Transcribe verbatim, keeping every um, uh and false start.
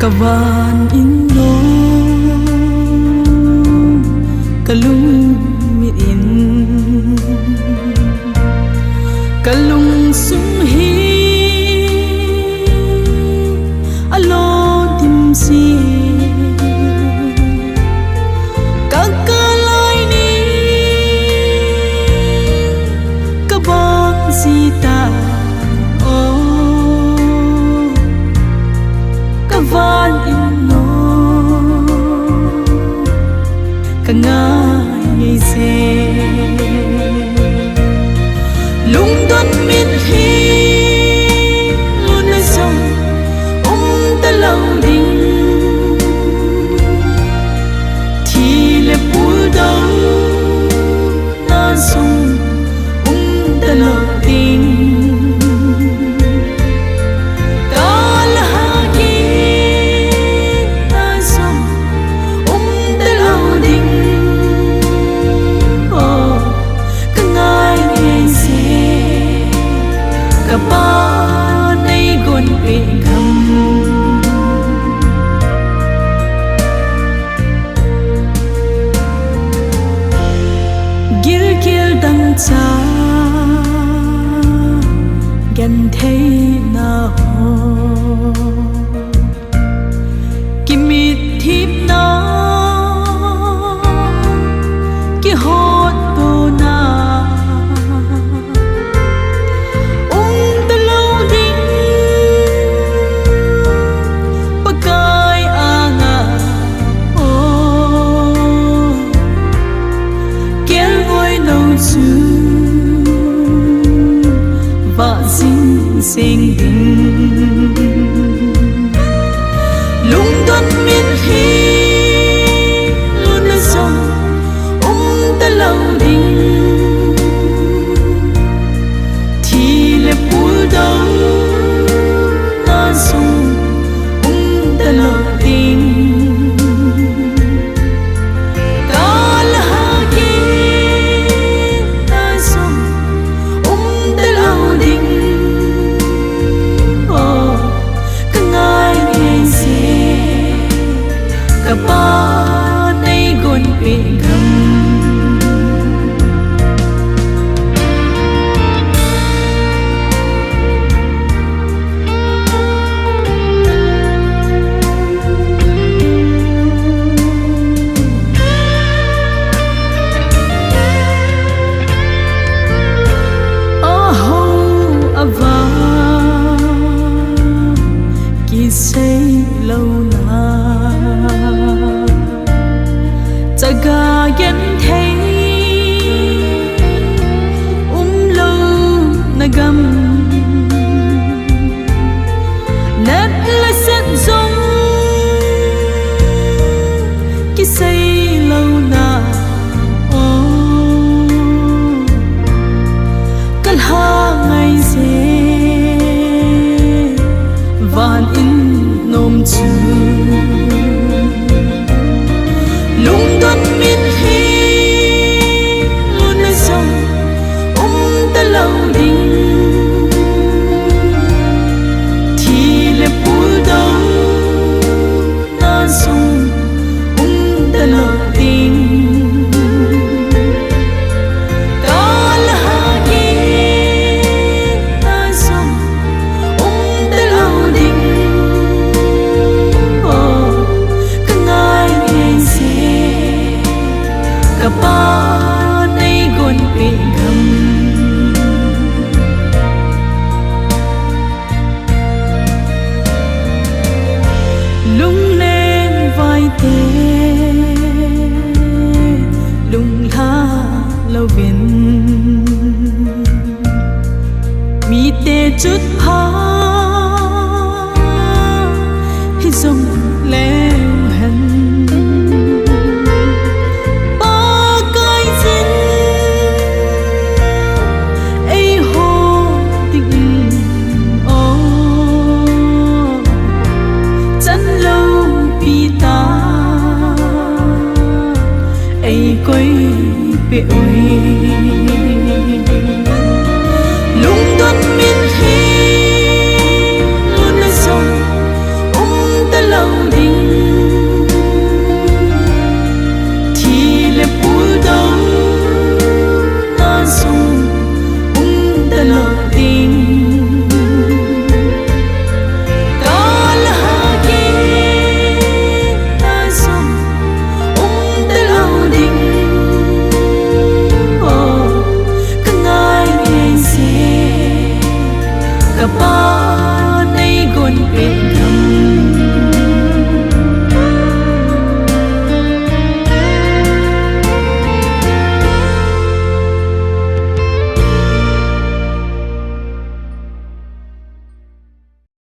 Van in nom, ka lungmit in, ka lungsung hi alo dim si, ka kalai ni ka bang si ta. Oh, ka van in nom, ka ngai ngei se. Lungdon mitlhi luna jong um talou ding, thi le pul douna jong um talou ding, kal hagi na jong um talou ding. Oh, ka ngai ngei se, ka Pa nei gon pe gam. Gilkel dangchah gentheina ho, kimitthipna, kihotdohna um talou ding, Pakai anga, oh, kelngoi nou chu vah jing jeng ding. Lungdon mitlhi luna jong um talou ding, thi le pul douna jong um talou ding, kal hagi na jong um talou ding. Oh, ka ngai ngei se, ka Pa nei gon pe gam. Aho avang kisei louna, chaga genthei umlouna gam, nat le set jong kisei louna, oh, ka lha ngai se, van in nom chu. Lungdon mitlhi luna jong um talou ding, thi le pul douna jong um talou ding, kal hagi na jong um talou ding. Oh, ka ngai ngei se, ka Pa nei gon pe gam. Lungleng vai te lunglha louvin, mite chutpha hijong leu hen, Pakai jin eiho dingin, oh, chan loupi tah eikoi peh uve.